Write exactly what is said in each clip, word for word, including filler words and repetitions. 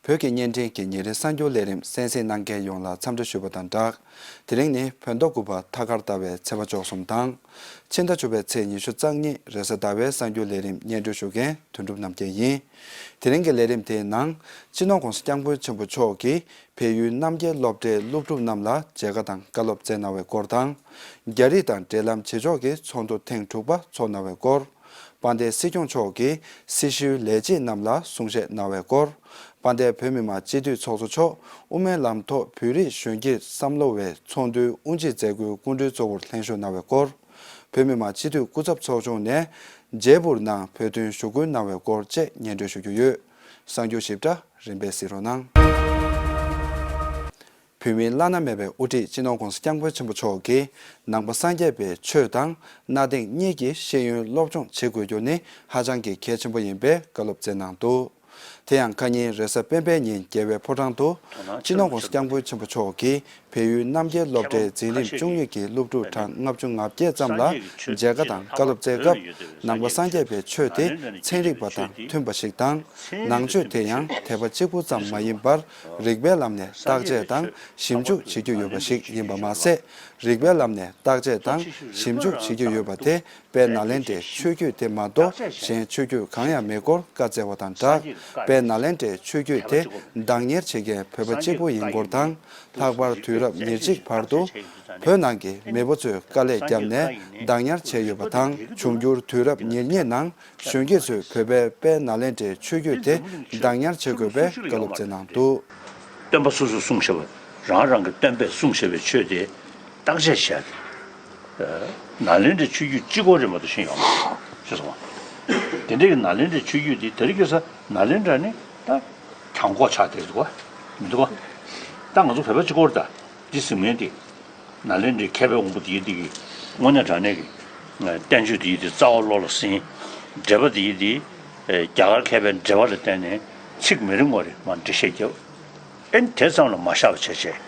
བོད་ཀྱི་བརྙན་འཕྲིན་གྱི་ཉིན་རེའི་གསར་འགྱུར་ལས་རིམ་གསན་གཟིགས་གནང་མཁན་ཡོངས་ལ་འཚམས་འདྲི་ཞུ་བ་དང་སྦྲགས། དེ་རིང་ནི་བོད་ཟླ་དགུ་པ་ཐ་སྐར་ཟླ་བའི་ཚེས་པ་བཅུ་གསུམ་དང་། ཕྱི་ཟླ་བཅུ་པའི་ཚེས་ཉི་ཤུ་རྩ་གཉིས་རེས་གཟའ་ཟླ་བའི་གསར་འགྱུར་ལས་རིམ་སྙན་སྒྲོན་ཞུ་མཁན་དོན་གྲུབ་རྣམ་རྒྱལ་ཡིན། དེ་རིང་གི་ལས་རིམ་དེའི་ནང་། སྤྱི་ནོར་༸གོང་ས་༸སྐྱབས་མགོན་ཆེན་པོ་མཆོག་གིས་བལ་ཡུལ་རྣམ་རྒྱལ་སློབ་གྲྭའི་སློབ་ཕྲུག་རྣམས་ལ་མཇལ་ཁ་དང་བཀའ་སློབ་སྩལ་གནང་བའི་སྐོར་དང་། རྒྱ་རིགས་དང་འབྲེལ་ལམ་བྱེད་ཕྱོགས་ཀྱི་ཚོགས་འདུ་ཐེངས་དྲུག་པ་འཚོགས་གནང་བའི་སྐོར། དཔལ་ལྡན་སྲིད་སྐྱོང་མཆོག་གིས་སྲི་ཞུའི་ལས་བྱེད་རྣམས་ལ་གསུང་བཤད་གནང་བའི་སྐོར། དཔལ་ལྡན་བོད་མི་མང་སྤྱི་འཐུས་ཚོགས་གཙོ་མཆོག་དབུ་མའི་ལམ་ཐོག་བོད་རིགས་གཞོན་སྐྱེས་བསམ་བློ་བའི་ཚོགས་འདུའི་དབུ་འབྱེད་མཛད་སྒོའི་སྐུ་མགྲོན་གཙོ་བོར་ལྷན་ཞུགས་གནང་བའི་སྐོར། བོད་མི་མང་སྤྱི་འཐུས་སྐུ་ཚབ་ཚོགས་ཆུང་ནས་ཇེ་པུར་ནང་བོད་དོན་ཞུ་སྐུལ་གནང་བའི་སྐོར་བཅས་སྙན་སྒྲོན་ཞུ་རྒྱུ་ཡོད། གསར་འགྱུར་ཞིབ་ཕྲ་རིམ་པས་གཟིགས་རོགས་གནང་། བོད་མིའི་བླ་ན་མེད་པའི་དབུ་ཁྲིད་སྤྱི་ནོར་༸གོང་ས་༸སྐྱབས་མགོན་ཆེན་པོ་མཆོག་གིས་ནང་པ་སངས་རྒྱས་པའི་ཆོས་དང་གནའ་དེང་གཉིས་ཀྱི་ཤེས་ཡོན་སློབ་སྦྱོང་བྱེད་དགོས་རྒྱུ་ནི་ཧ་ཅང་གི་གལ་ཆེན་པོ་ཡིན་པའི་བཀའ་སློབ་སྩལ་གནང་འདུག་དེ་ཡང་ཁ་ཉིན་རེས་གཟའ་སྤེན་པའི་ཉིན་རྒྱལ་བའི་ཕོ་བྲང་དུ་སྤྱི་ནོར་༸གོང་ས་༸སྐྱབས་མགོན་ཆེན་པོ་མཆོག་གིས་བལ་ཡུལ་རྣམ་རྒྱལ་སློབ་གྲྭའི་འཛིན་རིམ་བཅུ་གཉིས་ཀྱི་སློབ་ཕྲུག་གྲངས་ལྔ་བཅུ་ང་བརྒྱད་ཙམ་ལ་མཇལ་ཁ་དང་བཀའ་སློབ་སྩལ་སྐབས། ནང་པ་སངས་རྒྱས་པའི་ཆོས་དེ་ཚན་རིག་པ་དང་མཐུན་པ་ཞིག་དང་། ནང་ཆོས་དེ་ཡང་དད་པ་གཅིག་པུ་ཙམ་མ་ཡིན་པར་རིགས་པའི་ལམ་ནས་བརྟག་དཔྱད་དང་ཞིབ་འཇུག་བྱེད་རྒྱུ་ཡོད་པ་ཞིག་ཡིན་པ་མ་ཟད། རིགས་པའི་ལམ་ནས་བརྟག་དཔྱད་དང་ཞིབ་འཇུག་བྱེད་རྒྱུ་ཡོད་པ་དེ་དཔལ་ནཱ་ལེནྡྲའི་ཆོས་བརྒྱུད་དེ་མ་གཏོགས་གཞན་ཆོས་བརྒྱུད་གང་ཡང་མེད་སྐོར་བཀའ་སྩལ་བ་དང་སྦྲགས། དཔལ་ནཱ་ལེནྡྲའི་ཆོས་བརྒྱུད་དེ་བདག་གཉེར་བྱེད་མཁན་བོད་པ་གཅིག་པུ་ཡིན་སྐོར་དང་། ལྷག་པར་དུས་རབས་ཉེར་གཅིག་བར་དུ་བོད་ནང་གི་མེས་པོ་ཚོས་དཀའ་ལས་བརྒྱབ་ནས་བདག་ཉར་བྱས་ཡོད་པ་དང་། འབྱུང་འགྱུར་དུས་རབས་ཉེར་གཉིས་ནང་གཞོན་སྐྱེས་ཚོས་བོད་པའི་དཔལ་ནཱ་ལེནྡྲའི་ཆོས་བརྒྱུད་དེ་བདག་ཉར་བྱེད་དགོས་པའི་བཀའ་སློབ་སྩལ་གནང་འདུག་སྟོན་པ་སོ་སོས་གསུངས་བཞག་པ། རང་རང་གི་སྟོན་པས་གསུངས་བཞག་པའི་ཆོས་དེ་བརྟག་དཔྱད་བྱས་ཏེ། ནཱ་ལེནྡྲའི་ཆོས་བརྒྱུད་གཅིག་པོ་རེད་མ་གཏོགས་གཞན་ཡོད་མ་རེད། ཤེས་སོང་ང་། དེ་འདྲའི་གི་ནཱ་ལེནྡྲའི་ཆོས་བརྒྱུད་དེ་དེ་རིང་ཁ་སང་ནཱ་ལེནྡྲ་ནི་ད་གྱང་གོག་ཆགས་བསྡད་འདུག་ག་མི་འདུག་ག་ད་ང་ཚོ་བོད་པ་གཅིག་པོ་རེད། ད་འདི་གཟིགས་མཁན་དེ། ནཱ་ལེནྡྲའི་མཁས་པའི་དབང་པོ་དེ་ཡི་དེ་གི་དངོས་གནས་དྲང་གནས་ཀྱི་བསྟན་བཅོས་དེ་ཡི་དེ་རྩ་བ་བློ་ལ་ཟིན། འགྲེལ་པ་དེ་ཡི་དེ་རྒྱ་གར་མཁས་པའི་འགྲེལ་པ་ལ་བརྟེན་ནས་ཚིག་མི་རིང་བ་རེ་མར་འགྲེལ་བཤད་རྒྱབ། ཨེ་ནི་དེ་ཙམ་ལ་མ་བཞག་པ་བྱས་བྱས།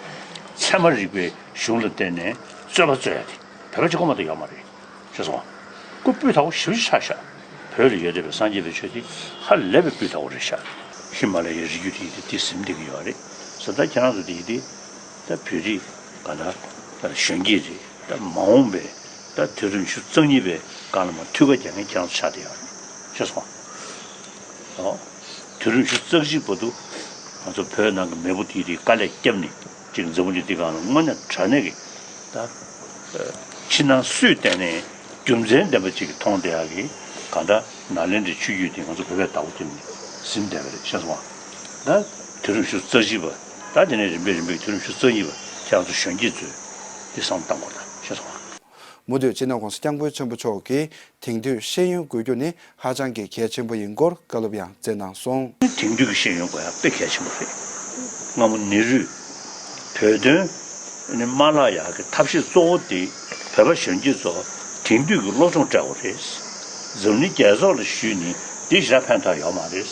ཚད་མ་རིག་པའི་གཞུང་ལ་བརྟེན་ནས་རྩོད་པ་རྩོད་ཡ་དེ་བོད་པ་གཅིག་པོ་མ་གཏོགས་ཡོད་མ་རེད། ཤེས་སོང་ང་། ཁོ་སྤུས་དག་པོ་ཞེ་པོ་ཅིག་ཆགས་ཤག་བོད་ལ་ཡོད་བསྡད་པའི་སངས་རྒྱས་པའི་ཆོས་དེ་ཧ་ལས་པའི་སྤུས་དག་པོ་རེད་ཤག་ཧི་མ་ལ་ཡའི་རི་རྒྱུད་དེ་ཡི་དེ་དེ་ཟིན་བསྡད་ཀྱི་ཡོད་རེད། ཟེར་ད་ཁྱེད་རང་ཚོ་དེ་ཡི་དེ་ད་བོད་རིགས་ག་ད་ད་གཞོན་སྐྱེས་རེད། ད་མ་འོངས་པའི་ད་དུས་རབས་ཉི་ཤུ་རྩ་གཉིས་པའི་སྒང་ལ་མར་ཐུགས་ཁ་རྒྱག་མཁན་ཁྱེད་རང་ཚོ་ཆགས་བསྡད་ཡོད་རེད། ཤེས་སོང་ང་། ཨོ། དུས་རབས་ཉི་ཤུ་རྩ་གཅིག་བར་དུ་ང་ཚོ་བོད་ནང་གི་མེས་པོ་དེ་ཡི་དེ་དཀའ་ལས་བརྒྱབ་ནས་ཅིག་འཛམ་བུ་གླིང་འདི་སྒང་ལ་དངོས་གནས་དྲང་གནས་ཀྱི་ད། ཕྱི་ནང་སུས་བལྟས་ནའི་རྒྱུ་མཚན་ལྡན་པ་ཅིག་གིས་མཐོང་བསྡད་ཡག་གི་གང་འདྲ་ནཱ་ལེནྡྲའི་ཆོས་བརྒྱུད་དེ་ང་ཚོ་བོད་པས་བདག་པོ་བརྒྱབ་ནས་ཟིན་བསྡད་པ་རེད། ཤེས་སོང་ང་། ད་དུས་རབས་ཉི་ཤུ་རྩ་གཅིག་པ། ད་དེ་ནས་རིམ་པས་རིམ་པས་དུས་རབས་ཉི་ཤུ་རྩ་གཉིས་པ་ཁྱེད་རང་ཚོ་གཞོན་སྐྱེས་ཚོས་འདི་བསམ་བློ་གཏང་དགོས་ད། ཤེས་སོང་ང་། མུ་མཐུད་སྤྱི་ནོར་༸གོང་ས་༸སྐྱབས་མགོན་ཆེན་པོ་མཆོག་གིས་དེང་དུས་ཤེས་ཡོན་དགོས་རྒྱུ་ནི་ཧ་ཅང་གི་གལ་ཆེན་པོ་ཡིན་སྐོར་བཀའ་སློབ་ཡང་སྩལ་གནང་སོང་། དེང་དུས་ཀྱི་ཤེས་ཡོན་དགོས་ཡག་དཔེ་གལ་ཆེན་པོ་རེད། སྔ་མོ་ནེ་རུས་བོད་དོན་ནི་མ་བརླག་ཡག་གི་ཐབས་ཤེས་གཙོ་བོ་དེ་བོད་པ་གཞོན་སྐྱེས་ཚོ་དེང་དུས་ཀྱི་སློབ་སྦྱོང་སྤྲད་དགོས་རེད། འཛམ་གླིང་རྒྱལ་ཚོགས་ལ་ཞུས་ནས་འདི་ཞེ་དྲག་ཕན་ཐོགས་ཡོད་མ་རེད།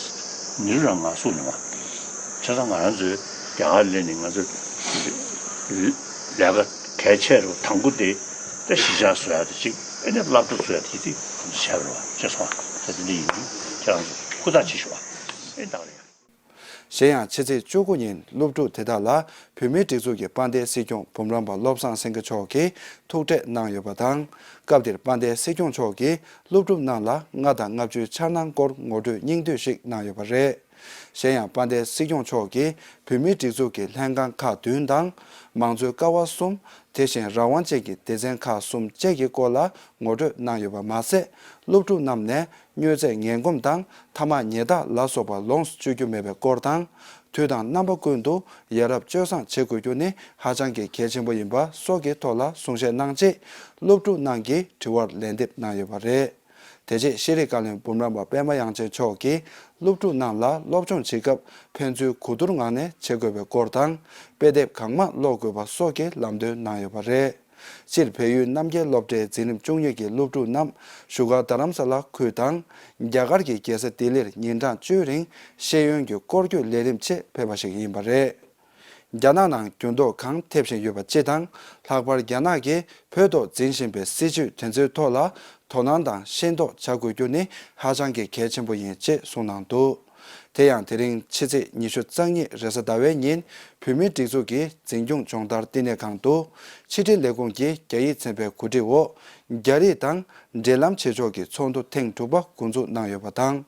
ནེ་རུ་རང་ང་གསུངས་མྱོང་བ། བྱས་ཙང་ང་རང་ཚོའི་རྒྱ་གར་སླེབས་ནས་ང་ཚོ་ལས་ཀ་གལ་ཆེ་རུ་དང་པོ་དེ་ད་གཞིས་ཆགས་བཟོ་ཡག་དེ་གཅིག་ཨེ་ནས་སློབ་གྲྭ་བཟོ་ཡག་དེ་གཅིག་ང་ཚོ་བྱས་པ་རེད་བ། ཤེས་སོང་ང་། ད་དེ་འདྲ་ཡིན་དུས་ཁྱེད་རང་ཚོ་ཧུར་ཐག་བྱེད་ཤོག་ཨ། ཨེ་ད་ག་རེད། གཞན་ཡང་ཕྱི་ཚེས་བཅུ་དགུ་ཉིན་སློབ་ཕྲུག་དེ་དག་ལ་བོད་མིའི་སྒྲིག་འཛུགས་ཀྱི་དཔལ་ལྡན་སྲིད་སྐྱོང་འབུམ་རམས་པ་བློ་བཟང་སེང་གེ་མཆོག་གིས་ཐུག་འཕྲད་གནང་ཡོད་པ་དང་། སྐབས་དེར་དཔལ་ལྡན་སྲིད་སྐྱོང་མཆོག་གིས་སློབ་ཕྲུག་རྣམས་ལ་ལྔ་དང་ལྔ་བཅུའི་འཆར་སྣང་སྐོར་ངོ་སྤྲོད་སྙིང་བསྡུས་ཤིག་གནང་ཡོད་པ་རེད། གཞན་ཡང་དཔལ་ལྡན་སྲིད་སྐྱོང་མཆོག་གིས་བོད་མིའི་སྒྲིག་འཛུགས་ཀྱི་ལྷན་ཁང་ཁག་བདུན་དང་། མང་གཙོའི་ཀ་བ་གསུམ། དེ་བཞིན་རང་དབང་ཅན་གྱི་སྡེ་ཚན་ཁག་གསུམ་བཅས་ཀྱི་སྐོར་ལ་ངོ་སྤྲོད་གནང་ཡོད་པ་མ་ཟད། སློབ་ཕྲུག་རྣམས་ནས་མྱོས་རྫས་ངན་གོམས་དང་ཐ་མག་ཉལ་ཐག་ལ་སོགས་པ་ལོངས་སྤྱོད་རྒྱུ་མེད་པའི་སྐོར་དང་། དུས་དང་རྣམ་པ་ཀུན་ཏུ་ཡ་རབས་སྤྱོད་བཟང་བྱེད་དགོས་རྒྱུ་ནི་ཧ་ཅང་གི་གལ་ཆེན་པོ་ཡིན་པ་སོགས་ཀྱི་ཐོག་ལ་གསུང་བཤད་གནང་རྗེས། སློབ་ཕྲུག་རྣམས་ཀྱི་དྲི་བར་ལན་འདེབས་གནང་ཡོད་པ་རེད། དེ་རྗེས་ཤེས་རིག་བཀའ་བློན་འབུམ་རམས་པ་པད་མ་དབྱངས་ཅན་མཆོག་གིས་སློབ་ཕྲུག་རྣམས་ལ་སློབ་སྦྱོང་བྱེད་སྐབས་ཕན་ཚུན་གོ་བསྡུར་ངང་ནས་བྱེད་དགོས་པའི་སྐོར་དང་། དཔེ་དེབ་གང་མང་ཀློག་དགོས་པ་སོགས་ཀྱི་ལམ་སྟོན་གནང་ཡོད་པ་རེད། སྤྱིར་བལ་ཡུལ་རྣམ་རྒྱལ་སློབ་གྲྭའི་འཛིན་རིམ་བཅུ་གཉིས་ཀྱི་སློབ་ཕྲུག་རྣམས་བཞུགས་སྒར་རྡ་རམ་ས་ལ་ཁུལ་དང་། རྒྱ་གར་གྱི་རྒྱལ་ས་ལྡི་ལིར་ཉིན་གྲངས་བཅུའི་རིང་ཤེས་ཡོན་གྱི་སྐོར་སྐྱོད་ལས་རིམ་ཆེད་ཕེབས་པ་ཞིག་ཡིན་པ་རེད། རྒྱ་ནག་ནང་འགྱུར་ལྡོག་གང་ཐེབས་བཞིན་ཡོད་པ་སྤྱི་དང་། ལྷག་པར་རྒྱ་ནག་གིས་བོད་ཐོག་འཛིན་བཞིན་པའི་སྲིད་བྱུས་དེ་ཚོའི་ཐོག་ལ་དོ་སྣང་དང་ཤེས་རྟོགས་བྱ་དགོས་རྒྱུ་ནི་ཧ་ཅང་གི་གལ་ཆེན་པོ་ཡིན་ཅེས་གསུངས་གནང་འདུག་དེ་ཡང་དེ་རིང་ཕྱི་ཚེས་ཉི་ཤུ་རྩ་གཉིས་རེས་གཟའ་ཟླ་བའི་ཉིན་བོད་མིའི་སྒྲིག་འཛུགས་ཀྱི་འཛིན་སྐྱོང་སྦྱོང་བརྡར་བསྟི་གནས་ཁང་དུ་ཕྱི་དྲིལ་ལས་ཁུངས་ཀྱི་རྒྱ་ཡིག་ཚན་པའི་གོ་སྒྲིག་འོག་རྒྱ་རིགས་དང་འབྲེལ་ལམ་བྱེད་ཕྱོགས་ཀྱི་ཚོགས་འདུ་ཐེངས་དྲུག་པ་འགོ་འཛུགས་གནང་ཡོད་པ་དང་།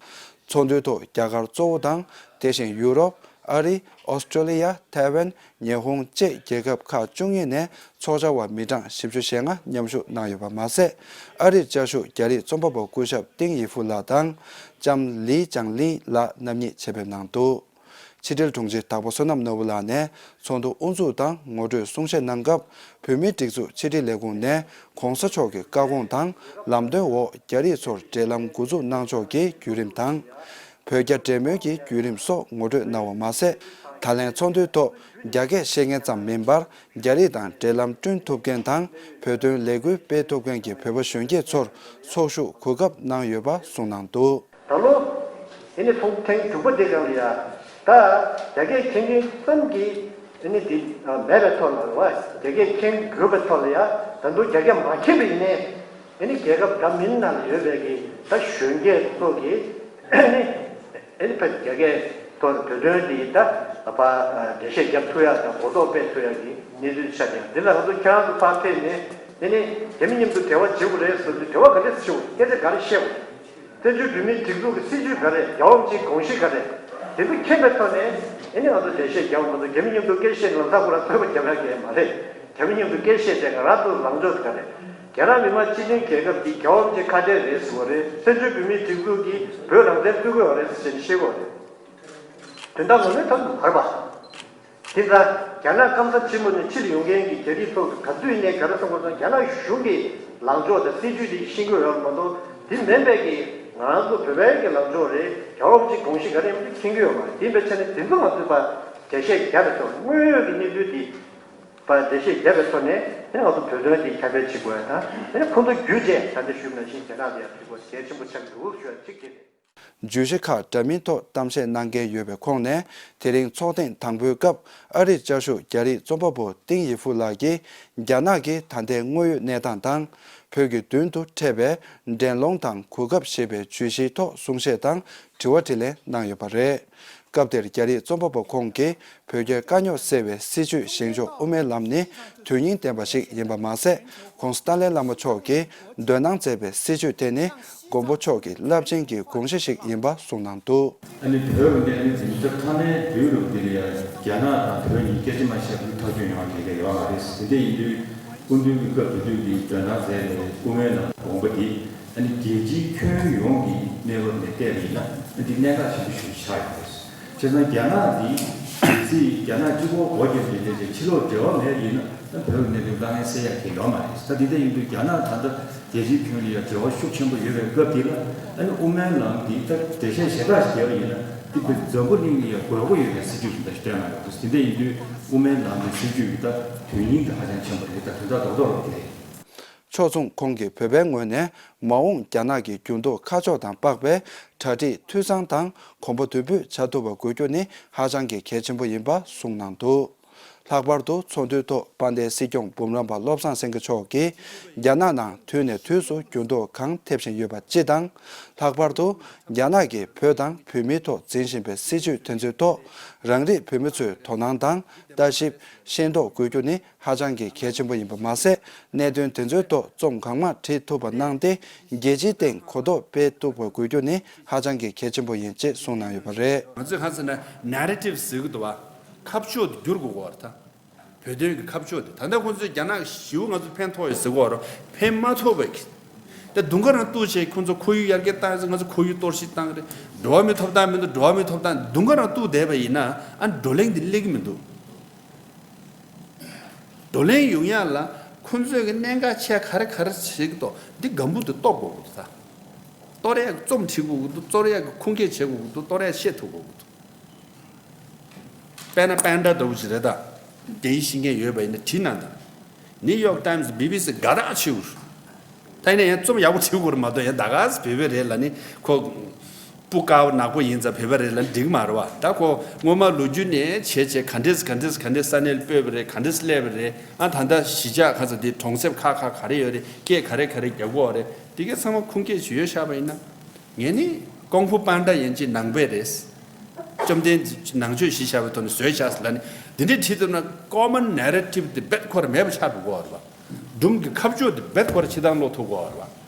ཚོགས་འདུའི་ཐོག་རྒྱ་གར་གཙོ་བོ་དང་དེ་བཞིན་ཡུ་རོབ། ཨ་རི། ཨོ་སི་ཀྲོ་ལི་ཡ། ཐའེ་ཝན། ཉི་ཧོང་བཅས་རྒྱལ་ཁབ་ཁག་བཅུ་གཉིས་ནས་ཚོགས་བཅར་བ་མི་གྲངས་བཞི་བཅུ་ཞེ་ལྔ་མཉམ་ཞུགས་གནང་ཡོད་པ་མ་ཟད། ཨ་རིར་བཅའ་བཞུགས་རྒྱ་རིགས་རྩོམ་པ་པོ་སྐུ་ཞབས་ཏིང་ཡི་ཧྥུ་ལགས་དང་ལྕམ་ལི་ཅང་ལིན་ལགས་རྣམ་གཉིས་ཆེད་ཕེབས་གནང་འདུག་ཕྱི་དྲིལ་དྲུང་ཆེ་དྭགས་པོ་བསོད་ནམས་ནོར་བུ་ལགས་ནས་ཚོགས་འདུ་དབུ་འཛུགས་དང་ངོ་སྤྲོད་གསུང་བཤད་གནང་སྐབས། བོད་མིའི་སྒྲིག་འཛུགས་ཕྱི་དྲིལ་ལས་ཁུངས་ནས་༧གོང་ས་མཆོག་གི་བཀའ་དགོངས་དང་ལམ་སྟོན་འོག་རྒྱ་རིགས་ཚོར་འབྲེལ་ལམ་འགོ་འཛུགས་གནང་ཕྱོགས་ཀྱི་བརྒྱུད་རིམ་དང་། བོད་རྒྱ་འབྲེལ་མོལ་གྱི་བརྒྱུད་རིམ་སོགས་ངོ་སྤྲོད་གནང་བ་མ་ཟད། ད་ལན་ཚོགས་འདུའི་ཐོག་རྒྱ་སྐད་ཤེས་མཁན་ཙམ་མིན་པར། རྒྱ་རིགས་དང་འབྲེལ་ལམ་བསྐྲུན་ཐུབ་མཁན་དང་། བོད་དོན་ལས་འགུལ་སྤེལ་ཐུབ་མཁན་གྱི་བོད་པ་གཞོན་སྐྱེས་ཚོར་ཚོགས་ཞུགས་གོ་སྐབས་གནང་ཡོད་པ་གསུངས་གནང་འདུག་ད་ལོ་དེ་ནས་ཚོགས་ཐེངས་དྲུག་པ་དེ་སྒང་ལ་ཡ། ད་རྒྱ་སྐད་མཁྱེན་མཁན་ཙམ་གྱིས་དེ་ནས་དེ་མེད་པའི་ཐོག་ལ་རེད་བ། རྒྱ་སྐད་མཁྱེན་དགོས་པའི་ཐོག་ལ་ཡ། ད་དུང་རྒྱ་སྐད་མ་མཁྱེན་པ་ཡིན་ནའི་དེ་ནས་རྒྱལ་ཁབ་འདྲ་མིན་ནང་ལ་ཡོད་པའི་གི་ད་གཞོན་སྐྱེས་ཚོ་གིས་ཨེ་ནི་ཨེ་ནི་ཕ་རྒྱ་སྐད་ཐོག་བོད་དོན་འདི་ད་ཕ་འགྲེལ་བཤད་རྒྱབ་ཐུབ་ཡ་དང་གོ་རྟོགས་སྤེལ་ཐུབ་ཡ་གི་གནས་ཚུལ་ཆགས་ཀྱང་། འདི་ལ་ང་ཚོ་ཁྱེད་རང་ཚོ་ཕར་ཕེབས་ནས་དེ་ནི་རྒྱ་མི་མཉམ་དུ་འབྲེལ་བ་བྱེད་དགོས་རེད་ཟེར་དུས་འབྲེལ་བ་ག་འདྲས་བྱེད་དགོས། སྐད་ཆ་ག་རེ་བཤད་དགོས། བཙན་བྱོལ་བོད་མིའི་སྒྲིག་འཛུགས་ཀྱི་སྲིད་ཇུས་ག་རེ། རྒྱལ་བ་རིན་པོ་ཆེའི་དགོངས་གཞི་ག་རེ། དེ་ཚོ་མཁྱེན་པའི་ཐོག་ནས་ཨེ་ནི་ང་ཚོ་འགྲེལ་བཤད་རྒྱག་དགོས། ང་ཚོ་རྒྱ་མི་མཉམ་དུ་སྐད་བཤད་ལམ་སང་ཁོ་རང་ཚོད་པ་རྒྱབ་ཡ་གི་མ་རེད། རྒྱ་མི་མཉམ་དུ་སྐད་བཤད་བྱས་ང་རང་ཚོ་ལངས་ཕྱོགས་དེ་ག་རེད། རྒྱ་ནག་མི་དམངས་སྤྱི་མཐུན་རྒྱལ་ཁབ་འདི་རྒྱལ་བ་རིན་པོ་ཆེ་ཁ་བྲལ་རེད་ཟེར་བ་རེད། བཙན་བྱོལ་བོད་མིའི་སྒྲིག་འཛུགས་ཀྱིས་བོད་རང་བཙན་རྩོད་དགོས་པ་རེད་ཟེར་ནས་བཤད་དགོས་རེད། དོན་དག་ངོ་མའི་ཐོག་ཏུ་མ་རེད་པ། དེ་ལྟར་རྒྱ་ནག་སྐམ་ས་ཆེན་པོ་ནས་ཕྱིར་ཡོང་མཁན་གྱི་རྒྱ་རིགས་ཚོ་ག་དུས་ནས་ག་རེ་གསུང་དགོས་སོང་། རྒྱ་ནག་གཞུང་གི་ལངས་ཕྱོགས་དང་སྲིད་ཇུས་དེ་ཤེས་ཀྱི་ཡོད་མ་གཏོགས། དེ་མིན་པའི་གི་ང་རང་ཚོ་བོད་པའི་གི་ལངས་ཕྱོགས་རེད། རྒྱལ་བ་རིན་པོ་ཆེའི་དགོངས་གཞི་ག་རེ་ཡིན་མིན་ཤེས་ཀྱི་ཡོད་མ་རེད། དེ་ཡིན་པའི་ཆ་ནས་དེ་ཚོ་ང་ཚོས་ཕར་འགྲེལ་བཤད་བརྒྱབ་པའི་ཐོག་དངོས་ཡོད་ཀྱི་གནས་ཚུལ་དེ་ཕར་འགྲེལ་བཤད་བརྒྱབ་པའི་ཐོག་ནས་དེ་ནས་ང་ཚོ་བོད་དོན་དེ་ཁྱབ་སྤེལ་བྱེད་དགོས་ཡ་དང་། དེ་ནས་ཁོང་ཚོ་བརྒྱུད་བྱས་ད་ལྟ་ཞུས་པ་ནང་བཞིན་རྒྱ་ནག་ལ་ཡང་ཕྲུ་གུ་གལ་ཆེན་པོ་ཆགས་འདུག་ཞུ་ཡ་གཅིག་དེ་རེད། བརྗོད་གཞི་ཁག་འདྲ་མིན་ཐོག་གཏམ་བཤད་གནང་མཁན་ཡོད་པའི་ཁོངས་ནས། དེ་རིང་ཚོགས་ཐེངས་དང་པོའི་སྐབས་ཨ་རིར་བཅའ་བཞུགས་རྒྱ་རིགས་རྩོམ་པ་པོ་ཏིང་ཡི་ཧྥུ་ལགས་ཀྱིས་རྒྱ་ནག་གི་ད་ལྟའི་དངོས་ཡོད་གནས་སྟངས་དང་། བོད་ཀྱི་མདུན་དུ་འཕྲད་པའི་འགྲན་སློང་དང་གོ་སྐབས་ཞེས་པའི་བརྗོད་གཞིའི་ཐོག་གསུང་བཤད་དང་དྲི་བ་དྲིས་ལན་གནང་ཡོད་པ་རེད། སྐབས་དེར་རྒྱ་རིགས་རྩོམ་པ་པོ་ཁོང་གིས། བོད་རྒྱའི་དཀའ་རྙོག་སེལ་བའི་སྲིད་བྱུས་བཞེངས་ཕྱོགས་དབུ་མའི་ལམ་ནི་དོན་སྙིང་ལྡན་པ་ཞིག་ཡིན་པ་མ་ཟད། ྋགོང་ས་ཏཱ་ལའི་བླ་མ་མཆོག་གིས་འདོན་གནང་མཛད་པའི་སྲིད་བྱུས་དེ་ནི་མགོན་པོ་མཆོག་གི་རླབས་ཆེན་གྱི་དགོངས་གཞི་ཞིག་ཡིན་པ་གསུངས་གནང་འདུག་ཨ་ནི་བོད་ཀྱི་གནད་དོན་འཛིན་སྐྱོང་ཐ་མའི་དུས་རབས་འདི་ལ་ཡང་རྒྱ་ནག་དང་བོད་གཉིས་སྐད་ཆ་མ་བཤད་པར་ཐག་གཅོད་ཡོང་བ་ག་གེ་ཡོད་མ་རེད། དེ་འདྲ་ཡིན་དུས་སྐུ་མདུན་གྱི་སྐབས་དེ་དུས་ཀྱི་འདོན་གནང་མཛད་པའི་དབུ་མའི་ལམ་དགོངས་པ་འདི་ཨ་ནི་རྒྱལ་སྤྱིའི་ཁྱོན་ཡོངས་ཀྱི་གནས་བབ་ནས་བལྟས་པ་ཡིན་ན་ཨ་འདི་གནད་འགག་ཆེན་པོ་ཞིག་ཆགས་ཡོད་རེད། བྱས་ཙང་རྒྱ་ནག་འདི་གལ་སྲིད་རྒྱ་ནག་གཅིག་པོ་སྒོ་བརྒྱབ་ནས་བསྡད་བྱས་ཕྱི་ལོགས་འབྲེལ་བ་མེད་ཡིན་ན་ད་བོད་ཀྱི་གནད་དོན་དཀའ་ངལ་སེལ་ཡག་གི་ཡོད་མ་རེད། ད་འདི་འདྲ་ཡིན་དུས་རྒྱ་ནག་ད་ལྟ་རྒྱལ་སྤྱིའི་ཁྱོན་ལ་ཡང་འབྲེལ་བ་ཤུགས་ཆེན་པོ་ཡོད་པའི་སྐབས་འདི་ལ་ཨ་ནི་དབུ་མའི་ལམ་འདི་ད་འགྲེལ་བཤད་ཞེ་དྲག་ཞིག་བརྒྱབ་པ་ཡིན་ན་འདི་བོད་འཛམ་བུ་གླིང་ལ་ཡང་དགོས་མཁོ་ཡོད་པའི་སྲིད་ཇུས་ཤིག་ད་སྟོན་གནང་ཡོད་འདུག་དེ་འདྲ་ཡིན་དུས་དབུ་མའི་ལམ་གྱི་སྲིད་ཇུས་ཀྱི་ད་དོན་སྙིང་དེ་ཧ་ཅང་ཆེན་པོ་རེད། ད་དོན་དག་རྡོག་རྡོག་རེད། ཕྱོགས་མཚུངས་ཁོང་གིས་བོད་པའི་ངོས་ནས་མ་འོངས་རྒྱ་ནག་གི་འགྱུར་ལྡོག་ཁ་ཕྱོགས་དང་དཔག་པའི་གྲ་སྒྲིག་འཐུས་ཚང་དང་གོམ་པ་མདུན་སྤོས་བྱ་ཐུབ་པ་དགོས་རྒྱུ་ནི་ཧ་ཅང་གི་གལ་ཆེན་པོ་ཡིན་པ་གསུངས་གནང་འདུག་ལྷག་པར་དུ་ཚོགས་འདུའི་ཐོག་དཔལ་ལྡན་སྲིད་སྐྱོང་འབུམ་རམས་པ་བློ་བཟང་སེང་གེ་མཆོག་གིས་རྒྱ་ནག་ནང་དུས་ནས་དུས་སུ་འགྱུར་ལྡོག་གང་ཐེབས་བཞིན་ཡོད་པ་སྤྱི་དང་། ལྷག་པར་དུ་རྒྱ་ནག་གིས་བོད་དང་བོད་མིའི་ཐོག་འཛིན་བཞིན་པའི་སྲིད་བྱུས་དེ་ཚོའི་ཐོག་རང་རིགས་བོད་མི་ཚོས་དོ་སྣང་དང་ལྟ་ཞིབ་ཤེས་རྟོགས་དགོས་རྒྱུ་ནི་ཧ་ཅང་གི་གལ་ཆེན་པོ་ཡིན་པ་མ་ཟད། གནད་དོན་དེ་ཚོའི་ཐོག་རྩོམ་གང་མང་བྲིས་ཐུབ་པ་གནང་སྟེ་རྒྱལ་སྤྱིའི་སྟེང་གོ་རྟོགས་སྤེལ་ཐུབ་པ་དགོས་རྒྱུ་ནི་ཧ་ཅང་གི་གལ་ཆེན་པོ་ཡིན་ཅེས་གསུངས་གནང་ཡོད་པ་རེད། ང་ཚོས་གང་ཟེར་ན་ནེ་རེ་ཊིབ་ཟེར་གི་འདུག་བ། ཁ་ཕྱོགས་དེ་བསྒྱུར་དགོས་ཀྱི་ཡོད་རེད་ད། བོད་དོན་གྱི་ཁ་ཕྱོགས་དེ་ད་ལྟ་ཁོང་ཚོས་རྒྱ་ནག་ཞེ་པོ་ང་ཚོ་ཕན་ཐོགས་ཡོད་ཟེར་གི་ཡོད་རེད། ཕན་མ་ཐོགས་པའི་ད་དུང་ཁ་རང་གཏུག་བྱས་ཁོང་ཚོ་ཁོར་ཡུག་ཡར་རྒྱས་བཏང་ཡོད་ཟེར། ང་ཚོ་ཁོར་ཡུག་གཏོར་བཤིག་བཏང་གི་རེད། འགྲོ་བ་མིའི་ཐོབ་ཐང་མི་འདུག་འགྲོ་བ་མིའི་ཐོབ་ཐང་དུང་ཁ་རང་གཏུག་བསྡད་པ་ཡིན་ན་ཨ་བགྲོ་གླེང་འདི་སླེབས་ཀྱི་མི་འདུག་བགྲོ་གླེང་ཡོང་ཡག་ལ་ཁོང་ཚོས་ཀྱི་གནད་འགག་ཆེ་ག་རེ་ག་རེ་བྱེད་ཀྱི་འདུག་འདི་སྒམ་པོ་འདི་གཏོར་དགོས་ཀྱི་འདུག་ད་གཏོར་ཡག་གི་རྩོམ་བྲིས་དགོས་ཀྱི་འདུག་གཏོར་ཡག་གི་ཁུངས་སྐྱེལ་བྱེད་དགོས་ཀྱི་འདུག་གཏོར་ཡག་བཤད་ཐུབ་དགོས་ཀྱི་འདུག་དཔེར་ན་པན་ཌ་འདྲ་བོ་ཞིག་རེད་ད། རྒྱ་ཡིག་ཤེས་མཁན་ཡོད་པ་ཡིན་ན་བྲིས་གནང་དང་། ནིའུ་ཡོག་ཊའིམ་སི། བི་བི་སི་དགའ་རབ་བྱེད་དགོས། ད་ཡིན་ན་ཡང་རྩོམ་ཡག་པོ་བྲིས་དགོས་རེད་མ་གཏོགས་ཡང་ད་ག་སེ་བོད་པ་རེད་ལབ་ནི་ཁོ། སྤུ་དཀར་པོ་ནག་པོ་ཡིན་ཙང་བོད་པ་རེད་ལབ་འགྲིག་མ་རེད་བ། ད་ཁོ་སྔོན་མ་ལོ་རྒྱུས་ནས་བྱས་བྱས་ག་འདྲས་ག་འདྲས་ག་འདྲས་ས་གནས་ལ་སྤོས་པ་རེད། ག་འདྲས་སླེབས་པ་རེད། ཨ་ད་ལྟ་གཞིས་ཆགས་ག་ཚོད་དེ་གྲོང་གསེབ་ཁག་ཁག་ག་རེ་ཡོད་རེད། སྐད་ག་རེ་ག་རེ་རྒྱག་གི་ཡོད་རེད། དེ་གའི་ཚང་མ་ཁུངས་སྐྱེལ་ཞུས་ཡོད་ཤག་པ་ཡིན་ན། ངས་ནི་ཀོང་ཕུ་པན་ཌ་ཡན་ཆད་ནང་པའི་རེད། བཅོམ་ལྡན་ནང་ཆོས་ཞེས་བྱ་བའི་ཐོག་ནས་བཟོས་བཞག་ཟེར་ལ་ནི་འདི་འདྲའི་བྲིས་ཐུབ་ན་ཀོ་མན་ནེ་རེ་ཊིབ་དེ་རྦད་ཁོ་ར་མེད་པ་ཆགས་འགྲོ་གི་ཡོད་རེད་བ། སྒྲུང་གི་ཁ་བརྗོད་དེ་རྦད་ཁོ་ར་ཕྱི་ཐང་ལོག་ཐུབ་ཀྱི་ཡོད་རེད་བ།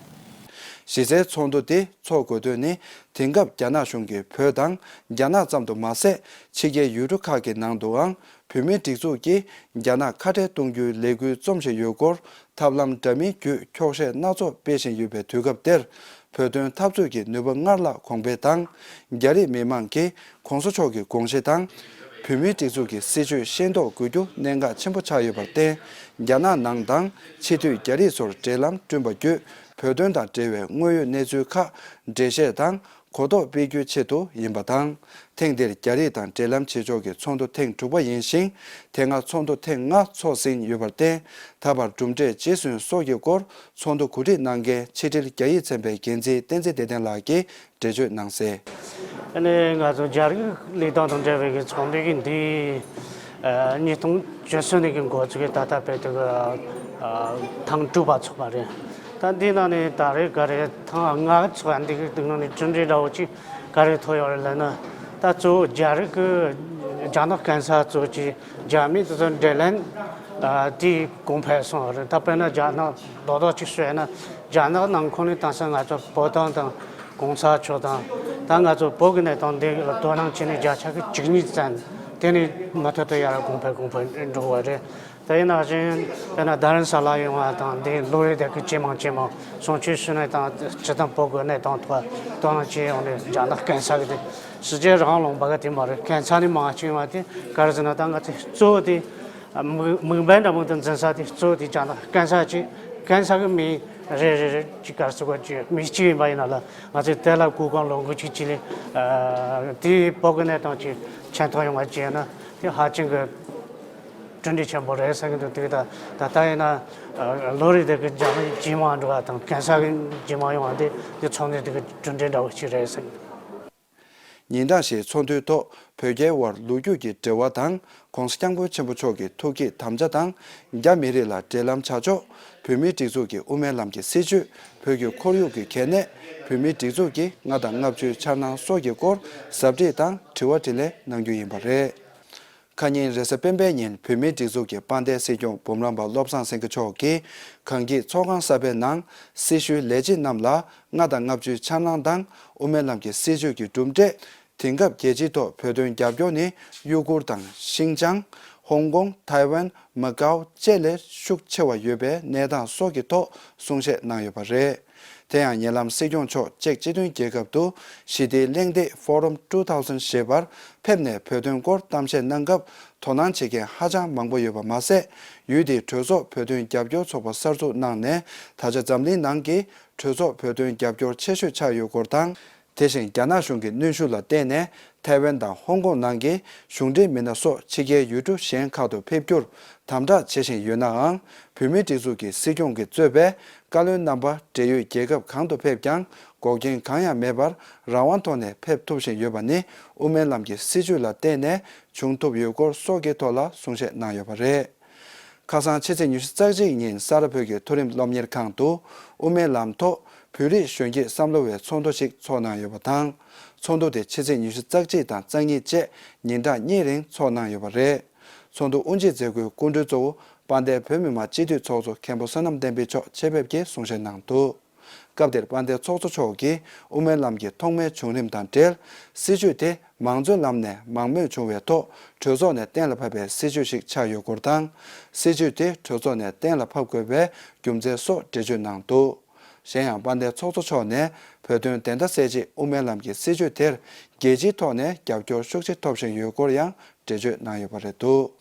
གཞི་རྩའི་ཚོགས་འདུ་དེ་འཚོགས་དགོས་དོན་ནི་དེང་སྐབས་རྒྱ་ནག་གཞུང་གིས་བོད་དང་རྒྱ་ནག་ཙམ་དུ་མ་ཟད་ཕྱི་རྒྱལ་ཡུལ་གྲུ་ཁག་གི་ནང་དུའང་བོད་མིའི་སྒྲིག་འཛུགས་ཀྱིས་རྒྱ་ནག་ཁ་བྲལ་གཏོང་རྒྱུའི་ལས་འགུལ་རྩོམ་བཞིན་ཡོད་སྐོར་ཐབས་ལམ་འདྲ་མིན་བརྒྱུད་འཁྱོག་བཤད་སྣ་ཚོགས་སྤེལ་བཞིན་ཡོད་པའི་དུས་སྐབས་དེར་བོད་དོན་འཐབ་རྩོད་ཀྱི་ནུས་པ་སྔར་ལྷག་གོང་འཕེལ་དང་། རྒྱ་རིགས་མི་མང་གིས་གོང་ས་མཆོག་གི་དགོངས་གཞི་དང་། བོད་མིའི་སྒྲིག་འཛུགས་ཀྱི་སྲིད་བྱུས་ཤེས་རྟོགས་དགོས་རྒྱུ་གནད་འགག་ཆེན་པོ་ཆགས་ཡོད་པར་བརྟེན། རྒྱ་ནག་ནང་དང་ཕྱི་སྡོད་རྒྱ་རིགས་ཚོར་འབྲེལ་ལམ་བསྐྲུན་པ་བརྒྱུད་བོད་དོན་དང་འབྲེལ་བའི་དངོས་ཡོད་གནས་ཚུལ་ཁག་འགྲེལ་བཤད་དང་གོ་རྟོགས་སྤེལ་རྒྱུའི་ཆེད་དུ་ཡིན་པ་དང་། ཐེངས་འདིར་རྒྱ་རིགས་དང་འབྲེལ་ལམ་བྱེད་ཕྱོགས་ཀྱི་ཚོགས་འདུ་ཐེངས་དྲུག་པ་ཡིན་ཞིང་། དེ་སྔ་ཚོགས་འདུ་ཐེངས་ལྔ་འཚོགས་ཟིན་ཡོད་པར་བརྟེན། ད་བར་གྲུབ་འབྲས་རྗེས་སུ་ཡི་སོགས་ཀྱི་སྐོར་ཚོགས་འདུ་གོ་སྒྲིག་གནང་མཁན་ཕྱི་དྲིལ་རྒྱ་ཡིག་ཚན་པའི་འགན་འཛིན་བསྟན་འཛིན་བདེ་ལྡན་ལགས་ཀྱིས་འགྲེལ་བརྗོད་གནང་གསལ། ཨ་ནི་ང་ཚོ་རྒྱ་རིགས་ལས་དོན་དང་འབྲེལ་བའི་གི་ཚོགས་འདུ་གི་འདི་ཨ་ཉིས་སྟོང་བཅུ་གསུམ་ནས་གི་འགོ་བཙུགས་གི་ད་ལྟ་བར་དུ་གི་ཨ་ཐེངས་དྲུག་པ་ཚོགས་པ་རེད། ད་འདི་ནང་ནས་ད་རེས་ག་རེ་ཐེངས་ལྔ་ཚོགས་པ་འདི་གི་སྟེང་ནང་ནས་གྲུབ་འབྲས་འདྲ་བོ་ཅིག་ག་རེ་ཐོབ་ཡོད་རེད་ལབ་ན། ད་གཙོ་བོ་རྒྱ་རིགས་གི་རྒྱ་ནག་གན་ས་གཙོ་བོ་ཅིག་རྒྱ་མི་དེ་ཚོ་འབྲེལ་ལམ་ཨ་དེ་གོང་འཕེལ་སོང་བ་རེད། ད་དཔེར་ན་རྒྱ་ནག་རྡོག་རྡོག་ཅིག་ཤོད་ན་རྒྱ་ནག་ནང་ཁོངས་ནས་དེང་སང་ང་ཚོ་བོད་དོན་དང་གོང་ས་མཆོག་དང་ད་ང་ཚོ་བོད་ཀྱི་གནས་སྟངས་འདི་དོ་སྣང་བྱས་ནས་བརྒྱ་ཆ་གི་བཅུ་གཉིས་ཙམ་དེ་ནས་མུ་མཐུད་དུ་ཡར་གོང་འཕེལ་གོང་འཕེལ་འགྲོ་བ་རེད། དེ་ཡིན་ན་བཞིན་དཔེར་ན་རྡ་རམ་ས་ལ་ཡོང་བ་དང་འདི་བློ་རིག་དེ་གི་ཇེ་མང་ཇེ་མང་གསུང་ཆོས་ཞུ་ནས་དང་སྤྱི་དང་བོད་ཀྱི་གནས་སྟངས་ཐོག་དོ་སྣང་བྱས་ཡོང་ནས་རྒྱ་ནག་གན་ས་གི་དེ་ཕྱི་རྒྱལ་རང་ལུང་པ་གི་དེ་མ་རེད། གན་ས་ནས་མང་ཆེ་བ་དེ་ག་རེ་ཟེར་ན་ད་ང་ཚོ་གཙོ་བོ་དེ་མིག་མིག་དཔེ་འདྲ་མོ་དེ་འཛིན་ས་དེ་གཙོ་བོ་དེ་རྒྱ་ནག་གན་ས་ཅིག་གན་ས་གི་མི་རེ་རེ་རེ་ཅིག་ག་རེ་ཟེར་དགོས་ཅིག་མི་གཅིག་ཡིན་པ་ཡིན་ན་ལ་ང་ཚོས་དེ་ལ་སྐུ་གང་ལོ་འགུ་ཅིག་ཅིག་ལས་དེ་བོད་ཀྱི་གནས་སྟངས་ཅིག་མཁྱེན་རྟོགས་ཡོང་བ་བྱས་ན་དེ་ཧ་ཅང་གི་གྲུབ་འབྲས་ཆེན་པོ་རེད་བསམ་གྱི་འདུག་དེ་ད་ད་ལྟ་ཡིན་ན་ལོ་རེ་དེ་གི་རྒྱ་མི་ཇེ་མང་འགྲོ་བ་དང་གན་ས་གི་ཇེ་མང་ཡོང་བ་དེ་དེ་ཚོགས་འདུ་དེ་གི་གྲུབ་འབྲས་འདྲ་བོ་ཞིག་རེད་བསམ་གྱི་འདུག་ཉིན་གྲངས་ཤིག་ཚོགས་འདུའི་ཐོག་བོད་རྒྱའི་དབར་ལོ་རྒྱུས་ཀྱི་འབྲེལ་བ་དང་༸གོང་ས་༸སྐྱབས་མགོན་ཆེན་པོ་མཆོག་གི་ཐུགས་བསྐྱེད་དམ་བཅའ་དང་རྒྱ་མི་རིགས་ལ་འབྲེལ་ལམ་བྱ་ཕྱོགས། བོད་མིའི་སྒྲིག་འཛུགས་ཀྱི་དབུ་མའི་ལམ་གྱི་སྲིད་བྱུས། བོད་ཀྱི་ཁོར་ཡུག་གི་གལ་གནད། བོད་མིའི་སྒྲིག་འཛུགས་ཀྱི་ལྔ་དང་ལྔ་བཅུའི་འཆར་སྣང་སོགས་ཀྱི་སྐོར་ཟབ་ཁྲིད་དང་དྲི་བ་དྲིས་ལན་གནང་རྒྱུ་ཡིན་པ་རེད། ཁ་ཉིན་རེས་གཟའ་སྤེན་པའི་ཉིན་བོད་མིའི་སྒྲིག་འཛུགས་ཀྱི་དཔལ་ལྡན་སྲིད་སྐྱོང་འབུམ་རམས་པ་བློ་བཟང་སེང་གེ་མཆོག་གིས་གངས་སྐྱིད་ཚོགས་ཁང་གསར་པའི་ནང་སྲི་ཞུའི་ལས་བྱེད་རྣམས་ལ་ལྔ་དང་ལྔ་བཅུའི་འཆར་སྣང་དང་དབུ་མའི་ལམ་གྱི་སྲིད་བྱུས་ཀྱི་གྲུབ་འབྲས། དེང་སྐབས་རྒྱལ་སྤྱིའི་ཐོག་བོད་དོན་རྒྱབ་སྐྱོར་ནི་ཡུ་གུར་དང་ཤིང་ཅང་། ཧོང་ཀོང་། ཐའེ་ཝན། མ་ཀའོ་བཅས་ལས་ཤུགས་ཆེ་བ་ཡོད་པའི་གནས་སྟངས་སོགས་ཀྱི་ཐོག་གསུང་བཤད་གནང་ཡོད་པ་རེད། དེ་ཡང་ཉེ་ལམ་སྲིད་སྐྱོང་མཆོག་ཅེཀ་སྤྱི་མཐུན་རྒྱལ་ཁབ་ཏུ་ཞི་བདེའི་གླེང་སྟེགས་Forum two thousand ཞེས་པར་ཕེབས་ནས་བོད་དོན་སྐོར་གཏམ་བཤད་གནང་སྐབས་དོ་སྣང་བྱེད་མཁན་ཧ་ཅང་མང་པོ་ཡོད་པ་མ་ཟད། ཡུལ་དེའི་གྲོས་ཚོགས་བོད་དོན་རྒྱབ་སྐྱོར་ཚོགས་པ་གསར་འཛུགས་གནང་ནས་ད་ཆ་འཛམ་གླིང་ནང་གི་གྲོས་ཚོགས་བོད་དོན་རྒྱབ་སྐྱོར་ཆེ་ཤོས་ཆགས་ཡོད་སྐོར་དང་། དེ་བཞིན་རྒྱ་ནག་གཞུང་གི་གནོན་ཤུགས་ལ་བརྟེན་ནས་ཐའེ་ཝན་དང་ཧོང་ཀོང་ནང་གི་གཞུང་འབྲེལ་མི་སྣ་སོགས་ཕྱི་རྒྱལ་ཡུལ་གྲུ་གཞན་ཁག་ཏུ་ཕེབས་རྒྱུར་དམ་དྲག་བྱེད་བཞིན་ཡོད་ནའང་། བོད་མིའི་སྒྲིག་འཛུགས་ཀྱི་སྲིད་སྐྱོང་གིས་གཙོས་པའི་བཀའ་བློན་རྣམ་པ་འབྲེལ་ཡོད་རྒྱལ་ཁབ་གང་དུ་ཕེབས་ཀྱང་འགོག་རྐྱེན་གང་ཡང་མེད་པར་རང་དབང་ཐོག་ནས་ཕེབས་ཐུབ་བཞིན་ཡོད་པ་ནི་དབུ་མའི་ལམ་གྱི་སྲིད་བྱུས་ལ་བརྟེན་ནས་བྱུང་ཐུབ་ཡོད་སྐོར་སོགས་ཀྱི་ཐོག་ལ་གསུང་བཤད་གནང་ཡོད་པ་རེད། ཁ་སང་ཕྱི་ཚེས་ཉི་ཤུ་རྩ་གཅིག་ཉིན་ས་རཱ་བོད་ཀྱི་མཐོ་རིམ་སློབ་གཉེར་ཁང་དུ་དབུ་མའི་ལམ་ཐོག་བོད་རིགས་གཞོན་སྐྱེས་བསམ་བློ་བའི་ཚོགས་འདུ་ཞིག་ཚོགས་གནང་ཡོད་པ་དང་། ཚོགས་འདུ་དེ་ཕྱི་ཚེས་ཉི་ཤུ་རྩ་གཅིག་དང་རྩ་གཉིས་བཅས་ཉིན་གྲངས་གཉིས་རིང་ཚོགས་གནང་ཡོད་པ་རེད། ཚོགས་འདུ་དབུ་འབྱེད་མཛད་སྒོའི་སྐུ་མགྲོན་གཙོ་བོ་དཔལ་ལྡན་བོད་མི་མང་སྤྱི་འཐུས་ཚོགས་གཙོ་མཁན་པོ་བསོད་ནམས་བསྟན་འཕེལ་མཆོག་ཆེད་ཕེབས་ཀྱིས་གསུང་བཤད་གནང་འདུག་སྐབས་དེར་དཔལ་ལྡན་ཚོགས་གཙོ་མཆོག་གིས་དབུ་མའི་ལམ་གྱི་ཐོག་མའི་བྱུང་རིམ་དང་འབྲེལ། སྲིད་བྱུས་དེ་མང་གཙོའི་ལམ་ནས་མང་མོས་བྱུང་བའི་ཐོག་གྲོས་ཚོགས་ནས་གཏན་ལ་ཕབ་པའི་སྲིད་བྱུས་ཤིག་ཆགས་ཡོད་སྐོར་དང་། སྲིད་བྱུས་དེ་གྲོས་ཚོགས་ནས་གཏན་ལ་ཕབ་དགོས་པའི་རྒྱུ་མཚན་སོགས་འགྲེལ་བརྗོད་གནང་འདུག་གཞན་ཡང་དཔལ་ལྡན་ཚོགས་གཙོ་མཆོག་ནས་བོད་དོན་བདེན་མཐའ་གསལ་ཆེད་དབུ་མའི་ལམ་གྱི་སྲིད་བྱུས་དེར་རྒྱལ་སྤྱིའི་ཐོག་ནས་རྒྱབ་སྐྱོར་ཤུགས་ཆེ་ཐོབ་བཞིན་ཡོད་སྐོར་ཡང་འགྲེལ་བརྗོད་གནང་ཡོད་པ་རེད་འདུག་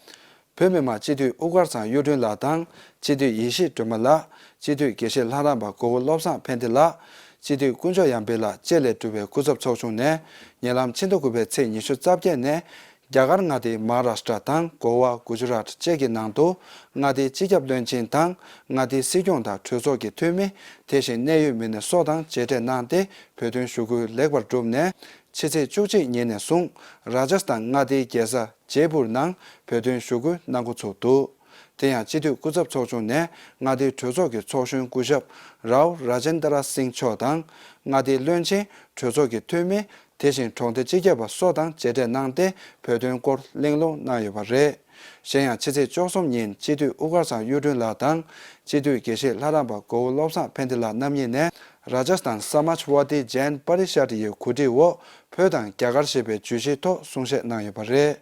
བོད་མི་མང་སྤྱི་འཐུས་དབུ་དཀར་ཚང་གཡུ་སྒྲོན་ལགས་དང་། སྤྱི་འཐུས་ཡེ་ཤེས་སྒྲོལ་མ་ལགས། སྤྱི་འཐུས་དགེ་བཤེས་ལྷ་རམས་པ་གོ་བོ་བློ་བཟང་ཕན་བདེ་ལགས། སྤྱི་འཐུས་དཀོན་མཆོག་ཡང་འཕེལ་ལགས་བཅས་ལས་གྲུབ་པའི་སྐུ་ཚབ་ཚོགས་ཆུང་ནས། ཉེ་ལམ་ཕྱི་ཟླ་དགུ་པའི་ཚེས་ཉི་ཤུ་རྩ་བརྒྱད་ནས། རྒྱ་གར་མངའ་སྡེ་མ་ཧཱ་རཱ་ཤྲ་དང་། གོ་ཝ། གུ་ཇུ་རཱཏ་བཅས་ཀྱི་ནང་དུ། མངའ་སྡེའི་སྤྱི་ཁྱབ་བློན་ཆེན་དང་། མངའ་སྡེའི་སྲིད་སྐྱོང་དང་གྲོས་ཚོགས་ཀྱི་འཐུས་མི། དེ་བཞིན་གནད་ཡོད་མི་སྣ་སོགས་དང་མཇལ་འཕྲད་གནང་སྟེ། བོད་དོན་ཞུ་སྐུལ་ལེགས་པར་གྲུབ་ནས། ཕྱི་ཚེས་བཅུ་གཅིག་ཉིན་ནས་བཟུང་། རཱ་ཇ་སི་ཐན་མངའ་སྡེའི་རྒྱལ་ས་ཇེ་པུར་ནང་བོད་དོན་ཞུ་སྐུལ་གནང་འགོ་ཚུགས་འདུག་དེ་ཡང་སྤྱི་འཐུས་སྐུ་ཚབ་ཚོགས་ཆུང་ནས་མངའ་སྡེའི་གྲོས་ཚོགས་ཀྱི་ཚོགས་གཞོན་སྐུ་ཞབས་རའུ་རཱ་ཇེན་དྲ་སིང་མཆོག་དང་། མངའ་སྡེའི་བློན་ཆེན། གྲོས་ཚོགས་ཀྱི་འཐུས་མི། དེ་བཞིན་གྲོང་སྡེ་སྤྱི་ཁྱབ་པ་སོགས་དང་མཇལ་འཕྲད་གནང་སྟེ་བོད་དོན་སྐོར་གླེང་སློང་གནང་ཡོད་པ་རེད། གཞན་ཡང་ཕྱི་ཚེས་བཅུ་གསུམ་ཉིན་སྤྱི་འཐུས་དབུ་དཀར་ཚང་གཡུ་སྒྲོན་ལགས་དང་། སྤྱི་འཐུས་དགེ་བཤེས་ལྷ་རམས་པ་གོ་བོ་བློ་བཟང་ཕན་བདེ་ལགས་རྣམ་གཉིས་ནས་Rajasthan Samajwadi Jain Parishad ཡི་གོ་སྒྲིག་འོག་བོད་དང་རྒྱ་གར་ཞེས་པའི་བརྗོད་གཞིའི་ཐོག་གསུང་བཤད་གནང་ཡོད་པ་རེད།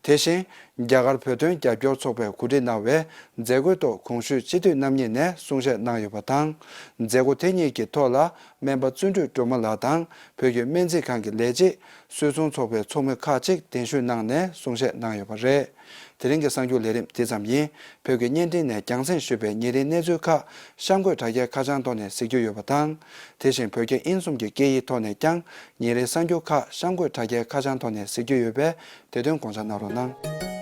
དེ་བཞིན། རྒྱ་གར་བོད་དོན་རྒྱབ་སྐྱོར་ཚོགས་པས་གོ་སྒྲིག་གནང་བའི་མཛད་སྒོའི་ཐོག་གོང་ཞུས་སྤྱི་འཐུས་རྣམ་གཉིས་ནས་གསུང་བཤད་གནང་ཡོད་པ་དང་། མཛད་སྒོ་དེ་གཉིས་ཀྱི་ཐོག་ལ་སྨན་པ་བརྩོན་འགྲུས་སྒྲོལ་མ་ལགས་དང་བོད་ཀྱི་སྨན་རྩིས་ཁང་གི་ལས་བྱེད། སུད་ཚོང་ཚོགས་པའི་ཚོགས་མི་ཁག་ཅིག་གདན་ཞུ་གནང་ནས་གསུང་བཤད་གནང་ཡོད་པ་རེད། དེ་རིང་གི་གསར་འགྱུར་ལས་རིམ་འདི་ཙམ་ཡིན། བོད་ཀྱི་བརྙན་འཕྲིན་ནས་རྒྱང་སྲིང་ཞུས་པའི་ཉིན་རེའི་གནས་ཚུལ་ཁག་གཤམ་འཁོད་དྲ་རྒྱའི་ཁ་བྱང་ཐོག་ནས་གཟིགས་རྒྱུ་ཡོད་པ་དང་། དེ་བཞིན་བོད་རྒྱ་དབྱིན་གསུམ་གྱི་སྐད་ཡིག་ཐོག་ནས་ཀྱང་ཉིན་རེའི་གསར་འགྱུར་ཁག་གཤམ་འཁོད་དྲ་རྒྱའི་ཁ་བྱང་ཐོག་ནས་གཟིགས་རྒྱུ་ཡོད་པས་དེ་དོན་དགོངས་འཇགས་གནང་རོགས་གནང་།